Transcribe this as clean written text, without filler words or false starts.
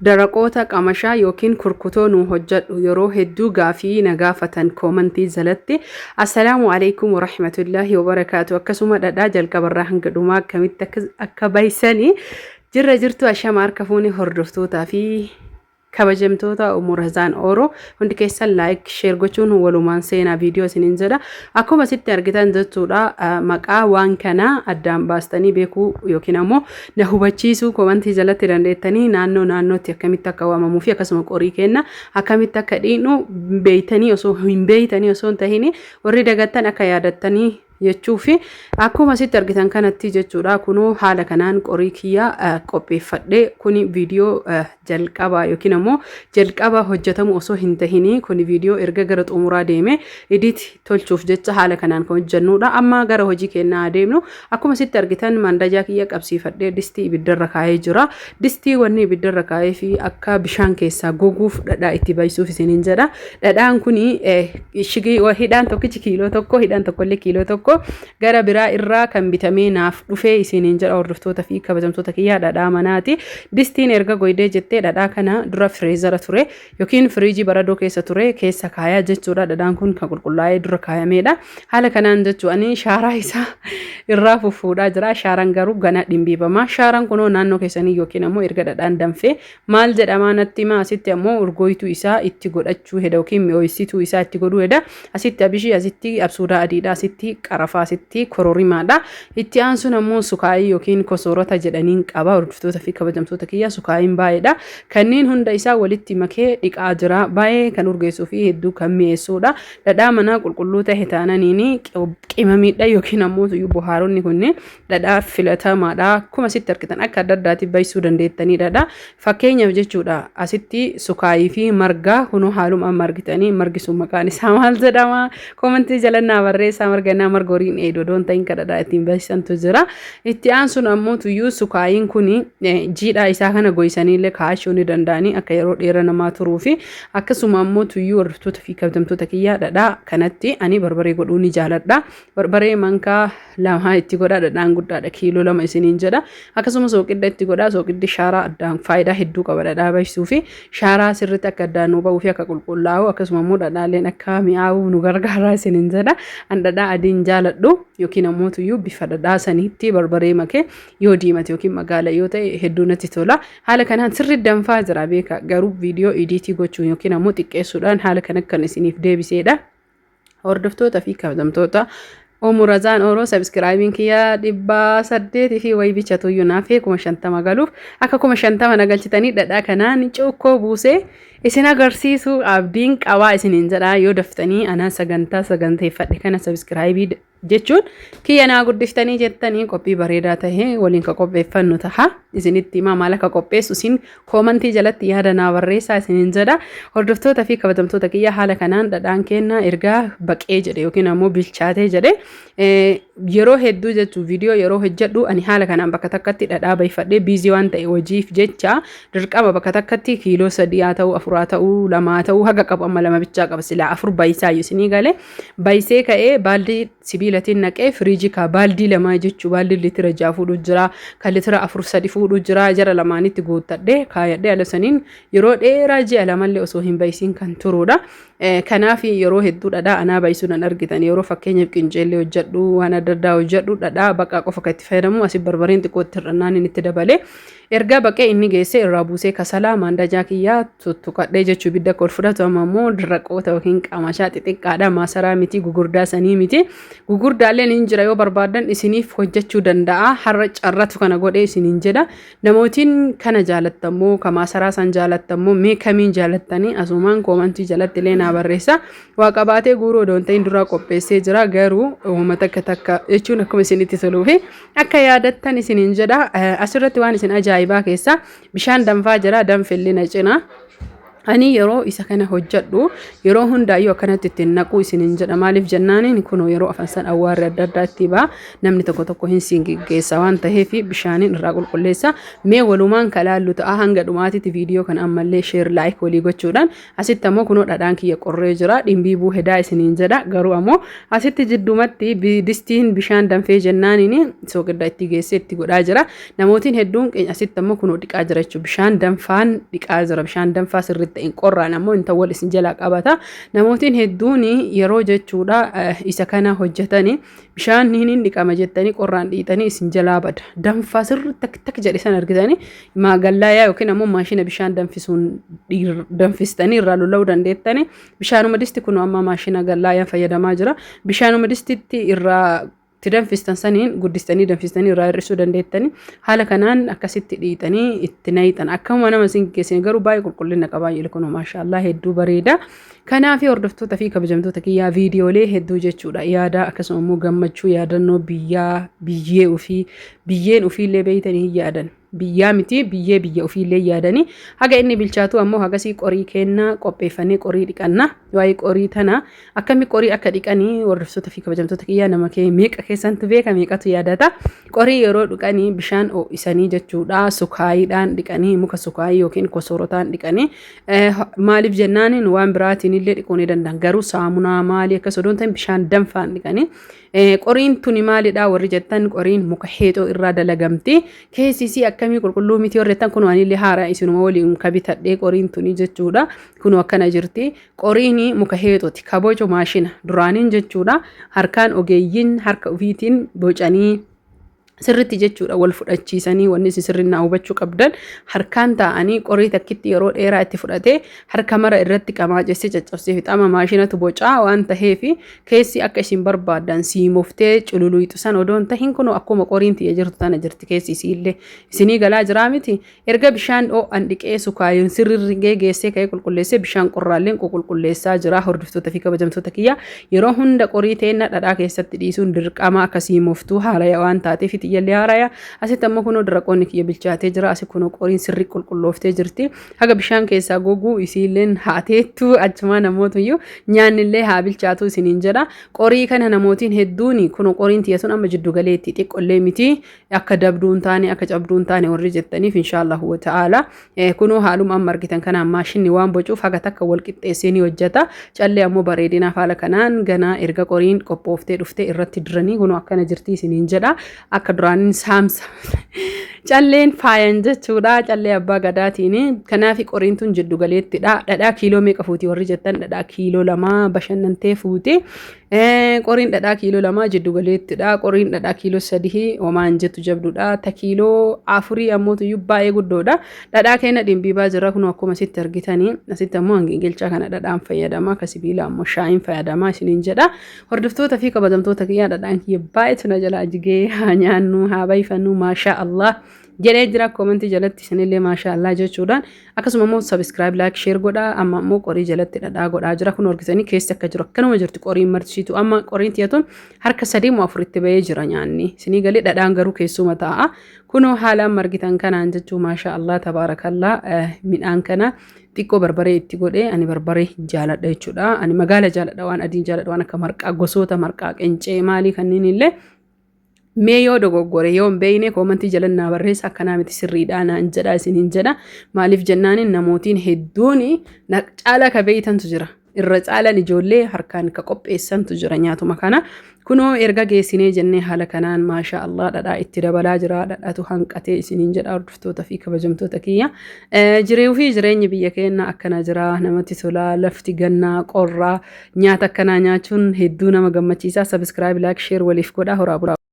Daraqoota qamashaa yookiin kurkutoo nuu hojjadhu yeroo hedduu gaafii na gaafatan koomantii jalatti. Assalaamu alaikum warahmatullaahi wabarakaatu. Akkasuma dhadhaa jalqabarraa hanga dhumaa akkamitti akka baysanii jirra jirtu. Ashama harka fuuni hordoftootaa fi kabajamtoota Ummu Razaan Oro, hundi keessan like, share gochuun walumaan seenaa viidiyoo isiniin jedha. Akkuma asitti argitan jechuudha, maqaa waan kanaa addaan baastanii beekuu yookiin ammoo na hubachiisuu komantii jalatti dandeettanii, naannoo naannootti akkamitti akka waamamuu fi akkasuma qorii kenna akkamitti akka dhiinu beeytanii osoo hin beeytanii osoo hin tahini, warri dagattan akka yaadattanii jechuu fi akkuma asitti argitan kanatti jechuudha. Kunoo haala kanaan qorii kiyya qopheeffadhe. Kuni viidiyoo jalqabaa yookiin ammoo jalqaba hojjetamu osoo hin tahini, kuni viidiyoo erga gara xumuraa deeme edit tolchuuf jecha haala kanaan kan hojjennudha. Amma gara hojii kennaa adeemnu. Akkuma asitti argitan mandajaa kiyya qabsiifadhee distii ibiddarra kaa'ee jira. Distii wanni ibiddarra kaa'ee fi akka bishaan keessaa goguuf dhadhaa itti baysuuf isiniin jedha. Dhadhaan kuni hidhaan tokkichi kiiloo 1, hidhaan tokkollee kiiloo 1 gara biraa irraa kan bitamee naaf dhufee isiniin jedha. Hordoftoota fi kabajamtoota kiyyaa, dhadhaa manaati. Distiin erga goydee jettee dhadhaa kana dura freezera ture yookiin firiijii baradoo keessa ture keessa kaayaa jechuudha. Dhadhaan kun kan qulqullaa'ee dura kaayameedha. Haala kanaan jechuun ani shaaraa isaa irraa fuffuudhaa jira. Shaaraan garuu gana dhimbiibama. Shaaraan kunoo naannoo keessanii yookiin ammoo erga dhadhaan danfee maal jedhamaa natti himaa. Asitti ammoo urgooytuu isaa itti godhachuu heda yookiin mi'ooysituu isaa itti godhuu heda. Asitti abishii, asitti absuudaa adiidha, asitti qarafaa, asitti kororimaadha. Itti aansuun ammoo sukaayii yookiin kosoorota jedhaniin qaba. Hordoftoota fi kabajamtoota kiyya, sukaayiin baay'eedha. Kanneen hunda isaa walitti makee dhiqaa jira. Baay'ee kan urgeessuu fi hedduu kan mi'eessuudha. Dhadhaa manaa qulqulluu ta'e taananiin qimamiidha yookiin ammoo bohaaronni kunneen dhadhaa filatamaadha. Akkuma asitti argitan akka adda addaatti baysuu dandeettanii dhadhaa. Fakkeenyaaf jechuudha, asitti sukaayii fi margaa kunoo haaluma amma argitanii. Margi sun maqaan isaa maal jedhama? Koomentii jalannaa barreessaa. Margannaa marga horiin eedoo doon ta'in kan dhadhaa ittiin baysantu jira. Itti aansuun ammoo tuyyuu sukaayiin kun jiidhaa isaa kana goysanii illee kaa'achuu ni danda'anii akka yeroo dheeraa namaa turuu fi akkasuma ammoo tuyyuu, hordoftoota fi kabajamtoota kiyyaa, dhadhaa kanatti ani barbaree godhuu ni jaaladha. Barbaree mankaa 2 itti godha. Dhadhaan guddaadha, kiiloo 2 isiniin jedha. Akkasuma sooqidda itti godha. Sooqiddi shaaraa addaan faayidaa hedduu qaba, dhadhaa baysuu fi shaaraa sirriitti akka addaan nu ba'uu fi akka qulqullaa'u, akkasuma immoo dhadhaaleen akka mi'aawu nu gargaaraa isiniin jedha. An dhadhaa adiin jaaladhu yookiin ammoo tuyyuu bifa dhadhaa saniitti barbaree makee yoo diimate yookiin magaala yoo ta'e hedduu natti tola. Haala kanaan sirri danfaa jira beeka, garuu viidiyoo editii gochuun yookiin ammoo xiqqeessuudhaan haala kana kan isiniif deebiseedha. Hordoftoota fi kabajamtoota Ummu Razaan Oro, subscribeiin kiyya 800 fi wayii bichatuyyuu naaf 50,000 galuuf, akka 50,000 na galchitanii dhadhaa kanaan cuukkoo buusee isin agarsiisu abdiin qabaa isiniin jedha. Yoo daftanii anaa sagantaa saganteeffadhe kana subscribe jechuun kiyya naa guddiftanii jettanii, qophii bareedaa tahee waliin ka qopheeffannu taha. Isinitti himaa, maal akka qopheessu isin koomantii jalatti yaada naa barreessaa isiniin jedha. Hordoftoota fi kabajamtoota kiyya, haala kanaan dhadhaan kenna ergaa baqee jedhe yookiin ammoo bilchaatee jedhe, yeroo hedduu jechuun viidiyoo yeroo hojjedhu ani haala kanaan bakka takkatti dhadhaa bayfadhee busy waan ta'e hojiif jecha dirqama bakka takkatti kiiloo 3 haa ta'u, 4 haa ta'u, 2 haa ta'u, haga qabu, amma 2 bichaa qaba, silaa 4 bayisaa isinii galee bayisee ka'ee baaldii sibiilatiin naqee firiijii kaa. Baaldii 2 jechuu baaldii litira 6 fuudhu jira, kan litira 4 3 fuudhu jira. Jara lamaanitti guuttadhee kaayadhee ala saniin yeroo dheeraa ji'a lamallee osoo hin bayisiin kan turuudha. Kanaaf yeroo hedduu dhadhaa anaa bayisuu nan argitan. Yeroo fakkeenyaaf qinceellee hojjedhu, waan adda addaa hojjedhu, dhadhaa baqaa qofa kan itti fayyadamu. Asii barbareen xiqqoo itti hir'annaan inni itti dabalee ergaa baqee inni geessee irraa buusee kasalaa maandajaa kiyyaa tuttuqadhee jechuu ibidda akka ol fudhatu. Amma immoo dirraqoota yookiin qamashaa xixiqqaadha, maasaraa miti, gugurdaa sanii miti. Gugurdaalleen hin jira, yoo barbaadan isiniif hojjechuu danda'a. Har'a carratu kana godhee isiniin jedha. Namootiin kana jaalattammoo, ka maasaraa san jaalattammoo, mee kamiin jaalattanii asumaan koomantii jalatti illee naa barreessa. Waa qabaatee guuruu odoo hin ta'in duraa qopheessee jira, garuu uuma takka takka jechuun akkuma isinitti toluu fi akka yaadattan isiniin jedha. Asirratti waan isin ajaa'ibaa keessa bishaan danfaa jira, danfilli na cina. Ani yeroo isa kana hojjedhu yeroo hundaayyuu akkanatti ittiin naquu isiniin jedha. Maaliif jennaaniin kunoo yeroo afan san awwaarri adda addaa itti ba'a. Namni tokko tokko hin siin geggeessa waan ta'eef bishaaniin irraa qulqulleessa. Mee walumaan kalaallu ta'a hanga dhumaatitti viidiyoo kana ammallee share, like walii gochuudhaan. Asitti ammoo kunoo dhadhaan kiyya qorree jira. Dhimbiibuu hedaa isiniin jedha. Garuu ammoo asitti jiddumatti distiin bishaan danfee jennaaniin soogidda itti geessee itti godhaa jira. Namootiin hedduun keenya asitti ammoo kunoo dhiqaa jira jechuudha. Bishaan danfaan dhiqaa jira. Bishaan danfaa sirriitti ta'in qorraan ammoo inta wal isin jalaa qabata. Namootiin hedduun yeroo jechuudha isa kana hojjetanii bishaan hin dhiqama jettanii qorraan dhiixanii isin jalaa bada. Danfaa sirriitti tak tak jedhe san argitanii magallaayaa yookiin ammoo maashina bishaan danfisuun danfistanii irraa lola'uu dandeettanii. Bishaanuma disti kun amma maashina gallaayaan fayyadamaa jira. Bishaanuma distitti irraa itti danfistan saniin guddistanii danfistanii irraa hir'isuu dandeettanii haala kanaan akkasitti dhiixanii itti nayixan. Akkuma nama isin geessine garuu baay'ee qulqullina qabaa jedhu kun, maashaallah, hedduu bareeda. Kanaaf hordoftoota fi kabajamtoota kiyyaa, viidiyoolee hedduu jechuudha yaada akkasuma immoo gammachuu, yaadannoo biyyaa, biyyee ofii, biyyeen ofiillee beeytanii hin yaadan. Biyyaa miti, biyyee biyya ofiillee yaadanii. Haga inni bilchaatu ammoo hagasii qorii kennaa qopheeffannee qorii dhiqanna. Waa'ee qorii tana, akkami qorii akka dhiqanii, hordoftoota fi kabajamtoota kiyyaa, nama kee meeqa keessantu beeka, meeqatu yaadata? Qorii yeroo dhiqanii bishaan ho'isanii jechuudha, sukaayiidhaan dhiqanii, muka sukaayii yookiin kosorotaan dhiqanii. Maaliif jennaaniin waan biraatiin illee dhiquu ni danda'an, garuu saamunaa maalii akkas odoon ta'in bishaan danfaan dhiqanii. Qoriin tuni maalidha warri jettan, qoriin muka heexoo irraa dalagamti. Keessi isii akkamii, qulqulluu miti warri jettan, kun anillee haaraa isinuma waliin kabitadhee qoriin tuni jechuudha. Kun akkana jirti. Qoriin muka heexooti. Kaboco maashina duraaniin jechuudha. Harkaan ogeeyyiin harka ofiitiin bocanii sirritti jechuudha wal fudhachiisanii. Wanni isin sirriin naa hubachuu qabdan, harkaan taa'anii qorii takkitti yeroo dheeraa itti fudhatee harka mara irratti qamaacessee caccabsee fixama. Maashinatu bocaa waan taheef keessi akka isin barbaaddan siimoftee cululuyxu san odoon tahin, kun akkuma qoriin tiyya jirtu tana jirti keessi isiillee. Isinii galaa jiraa miti? Erga bishaan ho'an dhiqee, sukaayin sirri rigee geessee ka'ee qulqulleessee, bishaan qorraalleen qulqulleessaa jira. Hordoftoota fi kabajamtoota kiyya, yeroo hunda qorii teenna dhadhaa keessatti dhiisuun dirqama, akka siimoftuu haaraya waan taateef xiyyallee haaraya. Asitti ammoo kunoo daraqoonni kiyya bilchaatee jira. Asi kunoo qoriin sirri qulqullooftee jirti. Haga bishaan keessaa goguu isiilleen haateettu achumaa namootuyyuu nyaannillee haa bilchaatu isiniin jedha. Qorii kana namootiin hedduun, kunoo qoriin tiyya sun amma jiddu galeetti, xiqqollee miti, akka dabduu hin taane, akka cabduu hin taane warri jettaniif, inshaallahu wa ta'ala, kunoo haaluma amma argitan kanaan maashinni waan bocuuf haga takka wal qixxeessee ni hojjeta. Callee ammoo bareedinaaf haala kanaan ganaa erga qoriin qophooftee dhuftee irratti diranii. Kunoo akkana jirti isiniin jedha. Akka duraaniin saamsa calleen faayan jechuudha, callee abbaa gadaatiin. Kanaaf qoriin tun jiddu galeettidha. Dhadhaa kiiloo meeqa fuuti warri jettan, dhadhaa kiiloo 2 bashannantee fuuti. Qoriin dhadhaa kiiloo 2 jiddu galeettidha. Qoriin dhadhaa kiiloo 3 homaan jettu, jabduudha. Ta kiiloo 4 ammoo tuyyuu baay'ee guddoodha. Dhadhaa keenya dhimbiibaa jira kun akkuma asitti argitanii. Asitti ammoo hangingilchaa kana dhadhaan fayyadama. Akka sibiila ammoo shaayiin fayyadama isiniin jedha. Hordoftoota fi kabajamtoota kiyyaa, dhadhaan kiyya baay'eetu na jalaa jigee. Haa nyaannu, haa bayfannu, maashaa Allah jedhee jira. Koomentii jalatti isinillee maashaa Allah jechuudhaan, akkasuma immoo subscribe, like, share godhaa. Amma immoo qorii jalatti dhadhaa godhaa jira. Kun argitanii keessi akka jiru akkanuma jirti qoriin marsiitu. Amma qoriin tiyatuun harka sadii moo afuritti bahee jira nyaanni isinii galee. Dhadhaan garuu keessuma taa'a. Kunoo haala amma argitan kanaan jechuu, maashaa Allah tabaarakallaa. Midhaan kana xiqqoo barbaree itti godhee. Ani barbaree jaaladha jechuudha. Ani magaala jaaladha, waan adiin jaaladha, waan akka marqaa, gosoota marqaa, qencee maalii kanneen illee. Mee yoo dogoggore, yoo hin beekne, koomantii jala naa barreessa, akkanaa miti, sirriidhaa naan jedha isiniin jedha. Maaliif jennaaniin namootiin hedduun na caala ka beeytantu jira. Irra caalan ijoollee harkaan ka qopheessantu jira nyaatuma kana. Kunoo erga geessinee jennee haala kanaan, maashaa Allah, dhadhaa itti dabalaa jira. Dhadhaatu hanqatee isiniin jedha, hordoftoota fi kabajamtoota kiyya. Jiruu fi jireenyi biyya keenya akkana jira, namatti tola. Lafti gannaa qorraa, nyaata akkanaa nyaachuun hedduu nama gammachiisa. Subscribe, like, share waliif godha, horaa bulaa.